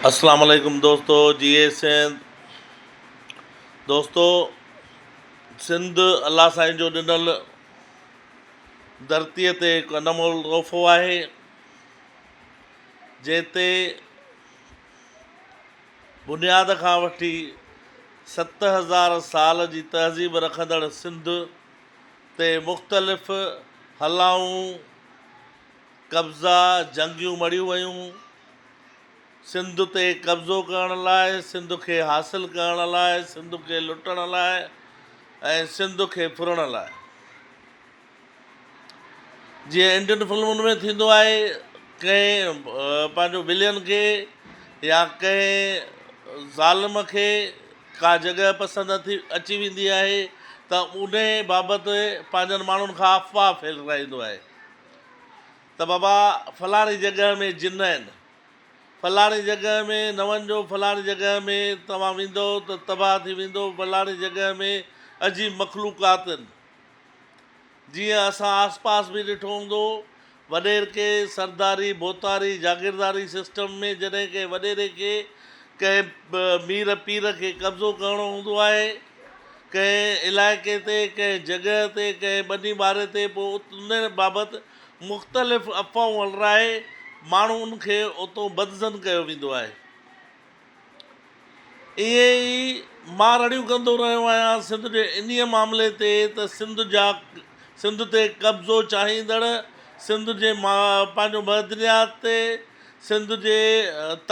اسلام عليڪم دوستو جيئي سنڌ دوستو سنڌ الله سائين جو ڏنل ڌرتيء تي هڪ انمول تحفو آهي جنهن تي بنياد کان وٺي 7000 سال جي تهذيب رکندڙ سنڌ تي مختلف هلائون قبضا جنگيون مڙهيون ويون. سنڌ تي قبضو ڪرڻ لاء، سنڌ کي حاصل ڪرڻ لاء، سنڌ کي لٽڻ لاء ۽ سنڌ کي ڦرڻ لاء. جيئن انڊين فلمن ۾ ٿيندو آهي ڪنهن پنهنجو ولين کي يا ڪنهن ظالم کي ڪا جڳهه پسند اچي ويندي آهي ته انهي بابت پنهنجن ماڻهن کان افواهه ڦهلائيندو آهي. ته بابا فلاڻي جڳهه ۾ جن آهن، فلاڻي جڳهه ۾ نه وڃجو، فلاڻي جڳهه ۾ توهان ويندؤ ته تباهه ٿي ويندؤ، فلاڻي جڳهه ۾ عجيب مخلوقات آهن. جيئن اسان آس پاس به ڏٺو هوندو، وڏيرڪي، سرداري، ڀوتاري، جاگيرداري سسٽم ۾ جڏهن ڪنهن وڏيري کي ڪنهن مير پير کي قبضو ڪرڻو هوندو آهي، ڪنهن علائقي تي، ڪنهن جڳهه تي، ڪنهن ٻني ٻاري تي پوء ان بابت مختلف افواهون هلرائي ماڻهن کي اتو بدظن ڪيو ويندو آهي. ائين ئي مان رڙيون ڪندو رهيو آهيان سنڌ جي انهيء معاملي تي ته سنڌ جا سنڌ تي قبضو چاهيندڙ سنڌ جي پنهنجو معدنيات تي، سنڌ جي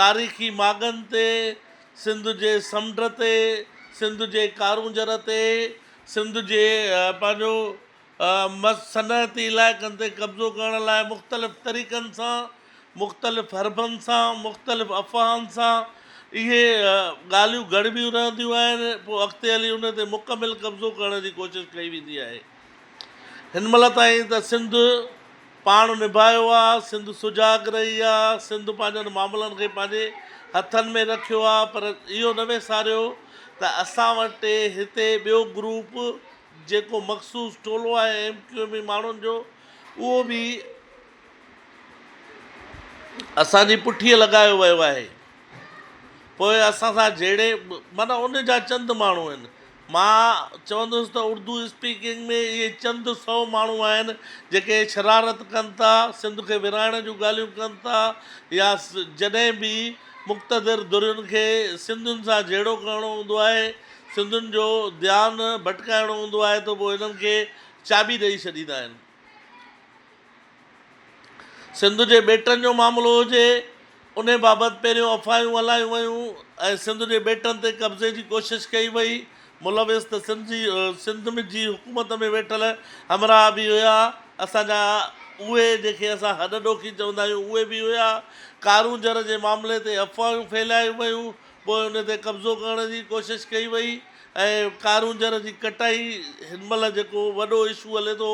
تاريخي ماڳن تي، سنڌ جي سمنڊ تي، سنڌ جي ڪارونجهر تي، سنڌ جي پنهنجو صنعتي علائقن تي قبضو ڪرڻ لاء مختلف طريقن سان، مختلف حربن سان، مختلف افواهن سان اهي ڳالهيون گهڙبيون رهنديون آهن، پوء اڳتي هلي ان تي مڪمل قبضو ڪرڻ جي ڪوشش ڪئي ويندي آهي. هن مهل تائين ته سنڌ پاڻ نڀايو آ، سنڌ سجاڳ رهي آ، سنڌ پنهنجن معاملن کي پنهنجي هٿن ۾ رکيو آ پر اهو نه وساريو ته اسان وٽ هتي ٻيو گروپ جيڪو مخصوص ٽولو آهي ايم ڪيو ايم ماڻهن جو اهو به اسان جي پٺيء لڳايو ويو آهي. پوء اسان سان جهيڙي معنيٰ ان جا چند ماڻهو آهن. مان چوندس ته اردو اسپيڪنگ ۾ اهي چند سئو ماڻهو آهن جيڪي شرارت ڪن ٿا، سنڌ کي ورهائڻ جون ڳالهيون ڪن ٿا يا جڏهن به مقتدر ڌرين کي سنڌين سان جهيڙو ڪرڻو هوندو آهي، سنڌين جو ڌيان ڀٽڪائڻو هوندو آهي ته پوء هنن کي چاٻي ڏئي ڇڏيندا آهن. سنڌ جي ٻيٽن جو معاملو هجي، انهي بابت پهريون افواهون هلايون ويون ۽ سنڌ جي ٻيٽن تي قبضي جي ڪوشش ڪئي وئي، ملوث ته سنڌ جي سنڌ جي حڪومت ۾ ويٺل همراهه به هيا، اسان جا اهي جيڪي اسان هڏ ڏوکي چوندا آهيون اهي به هيا، ڪارونجهر جي معاملي تي افواهون ڦهلايون ويون، پوء ان تي قبضو ڪرڻ جي ڪوشش ڪئي وئي ۽ ڪارونجهر جي ڪٽائي هن مهل جيڪو وڏو اشو هلي ٿو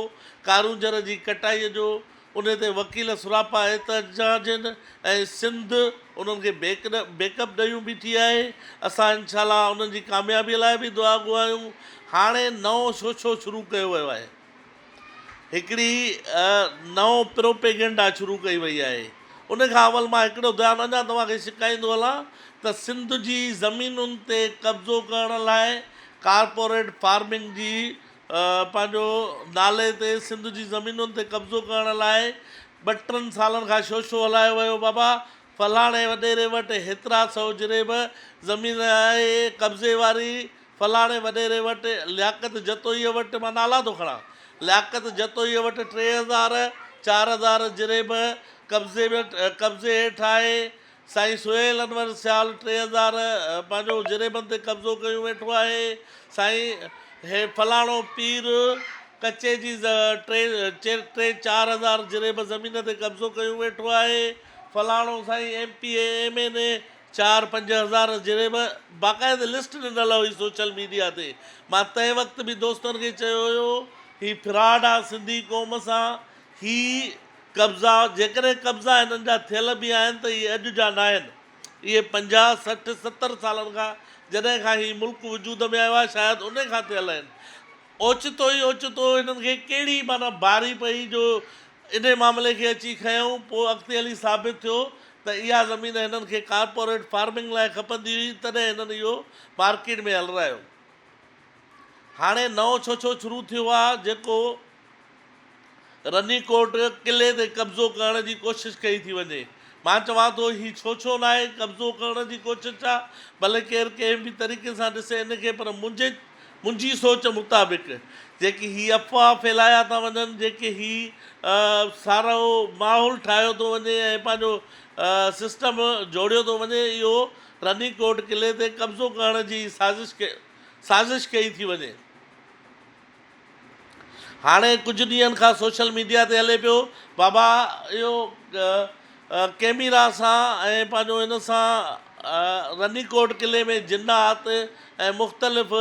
ڪارونجهر جي ڪٽائي جو ان تي وڪيل سراپا احتجاج آهن ۽ سنڌ انهن کي بيڪ بيڪ اپ ڏيون بيٺي آهي اسان انشاء الله انهن جي ڪاميابي لاء به دعا گو آهيون هاڻي نئون شوشو شروع ڪيو ويو آهي. هڪڙي نئون پروپيگنڊا شروع ڪئي وئي آهي. ان کان اول مان هڪڙو ڌيان اڃا توهان کي ڇڪائيندو هلان ته سنڌ جي زمينن تي قبضو ڪرڻ لاء ڪارپوريٽ فارمنگ جي پنهنجو نالي تي سنڌ جي زمينن تي قبضو ڪرڻ لاء ٻه ٽن سالن کان شوشو هلايو ويو بابا فلاڻي وڏيري وٽ هيترا سئو جريب زمين آهي قبضي واري فلاڻي وڏيري وٽ، لياقت جتوئيء وٽ، مان نالا ٿو کڻان، لياقت جتوئيء وٽ 3000، 4000 جريب قبضي ۾ قبضي هيٺ آهي، سائين سهيل انور سيال 3000 پنهنجو جريبن تي قبضو ڪيون ويٺو آهي، سائين هي فلاڻو پير ڪچي جي ٽي ٽي 4000 جريب زمين تي قبضو ڪيون ويٺو آهي، فلاڻو سائين M P A M N A چار پنج هزار جريب باقاعده لسٽ ڏنل هئي سوشل ميڊيا تي مان تنهن وقت به دوستن کي چيو هيو هي فراڊ آ سنڌي قوم سان هي قبضا جيڪڏهن قبضا هنن جا ٿيل به آهن ته اهي اڄ جا ناهن اهي 50 60 70 سالن کان جڏهن کان هي ملڪ وجود ۾ آيو آهي شايد ان کان ٿيل آهن اوچتو ئي اوچتو هنن کي ڪهڙي معنيٰ باري پئي جو انهي معاملي کي اچي کنيائون، پوء اڳتي هلي ثابت ٿيو ته اها زمين هنن کي ڪارپوريٽ فارمنگ لاء کپندي هئي تڏهن هنن اهو مارڪيٽ ۾ هلرايو. هاڻي نئون ڇوڇو شروع ٿيو آهي جيڪو رني ڪوٽ قلعي تي قبضو ڪرڻ جي ڪوشش ڪئي ٿي وڃي. مان چوان ٿو هي ڇوڇو ناهي قبضو ڪرڻ جي ڪوشش آ ڀلي ڪير ڪنهن به طريقي سان ڏسي ان کي پر منهنجي منهنجي سوچ مطابق جيڪي هي افواهه ڦهلايا ٿا وڃن جيڪي هي سارو ماحول ٺاهيو ٿو وڃي ۽ پنهنجو سسٽم جوڙيو ٿو وڃي اهو رني ڪوٽ قلعي تي قبضو ڪرڻ جي سازش سازش ڪئي ٿي وڃي. هاڻي ڪجهه ڏينهن کان سوشل ميڊيا تي هلي پيو بابا اهو ڪيميرا سان ۽ پنهنجو ان سان رني ڪوٽ قلعي ۾ جنات ۽ مختلف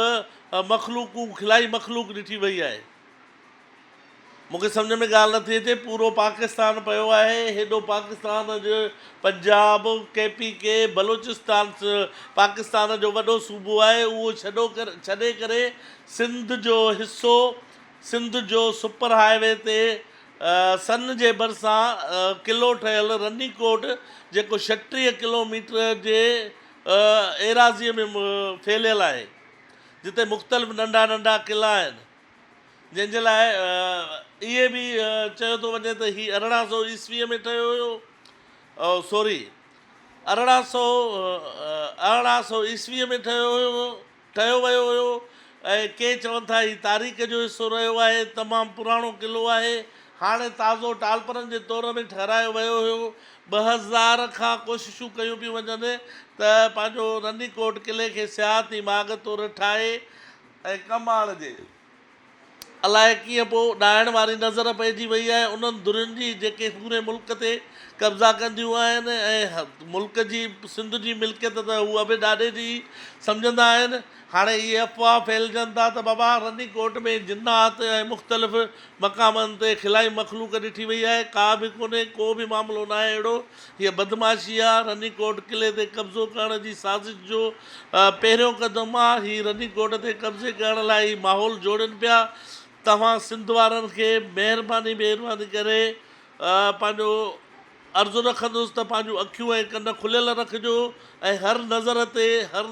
مخلوقون خلائي مخلوق ڏٺي وئي آهي. مون کي سمجهه ۾ ڳالهه نٿي اچي پورو پاڪستان پيو آهي هيڏو پاڪستان جو Punjab K P K Balochistan Pakistan جو وڏو صوبو آهي اهو ڇڏو ڇڏي ڪري سنڌ جو حصو سنڌ جو سپر هاء وي تي سن جي ڀرسان قلعو ٺهيل رني ڪوٽ جيڪو 36 ڪلو ميٽر جي ايراضي ۾ ڦهليل آهي جتي مختلف ننڍا ننڍا قلعا آهن جنهن جي لاء اهي به چيو ٿو وڃي ته هي 1800 عيسويء ۾ ٺهيو هيو سوري 1800 1800 عيسويء ۾ ٺهيو هيو ٺهيو ويو هيو ۽ ڪي چون ٿا هي تاريخ جو حصو رهيو آهي تمام پراڻو قلعو آهي هاڻي تازو ٽالپرن جي دور ۾ ٺهرايو ويو هيو 2000 کان ڪوششون ڪيون پيون وڃن ته پنهنجو رني ڪوٽ قلعي کي سياحتي ماڳ طور ٺاهي ۽ ڪم آڻجي. الائي ڪيئن پوء ڏائڻ واري نظر پئجي وئي آهي انهن ڌرين جي جيڪي پوري ملڪ تي قبضا ڪنديون آهن ۽ ملڪ جي سنڌ جي ملڪيت ته هو ابي ڏاڏي جي ئي سمجهندا آهن. هاڻي اهي افواهه ڦهلجن ٿا ته بابا رني ڪوٽ ۾ جنات ۽ مختلف مقامن تي خلائي مخلوق ڏٺي وئي آهي، ڪا به ڪونهي، ڪو به معاملو ناهي اهڙو، هيء بدمعاشي آ، رني ڪوٽ قلعي تي قبضو ڪرڻ جي سازش جو پهريون قدم آ، هي رني ڪوٽ تي قبضي ڪرڻ لاء هي ماحول جوڙين پيا، توهان سنڌ وارن کي مهرباني مهرباني ڪري پنهنجو عرض رکندس ته پنهنجون اکيون ۽ ڪن کليل رکجو ۽ هر نظر تي هر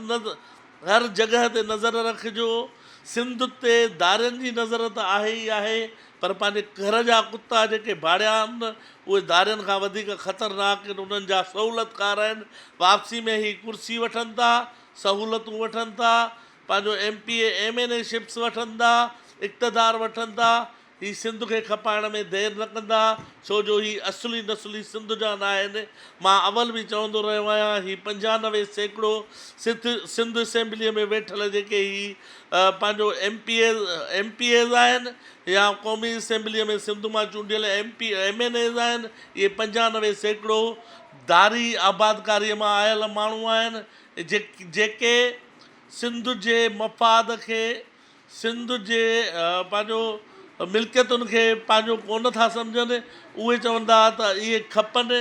هر جڳهه تي نظر رکجو، سنڌ تي ڌارين جي نظر ته آهي ئي آهي پر پنهنجي گهر جا ڪتا جيڪي ڀاڙيا آهن اهي ڌارين کان وڌيڪ خطرناڪ آهن، انهن جا سهولتڪار آهن، واپسي ۾ هي ڪرسي وٺن ٿا، سهولتون وٺن ٿا، پنهنجو M P A M N A ships وٺن ٿا، اقتدار وٺن ٿا، هي سنڌ کي کپائڻ ۾ دير نه ڪندا، ڇو جو هي اصلي نسلي سنڌ جا ناهن. مان اول به چوندو رهيو آهيان، هي 95% سنڌ سنڌ اسيمبليء ۾ ويٺل جيڪي هي پنهنجو M P As M P As آهن يا قومي اسيمبليء ۾ سنڌ مان چونڊيل M P M N As آهن، اهي 95% ڌاري آبادڪاريء مان آيل ماڻهو آهن، جيڪي سنڌ جي مفاد کي سنڌ جي پنهنجو ملڪيتن کي پنهنجو ڪونه ٿا سمجهن، اهي چون ٿا ته اهي کپن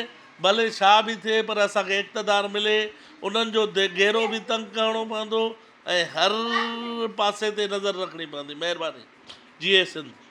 ڀلي ڇا به ٿئي پر اسان کي اقتدار ملي، انهن جو گهيرو به تنگ ڪرڻو پوندو ۽ هر پاسي تي نظر رکڻي پوندي. مهرباني. جيئي سنڌ.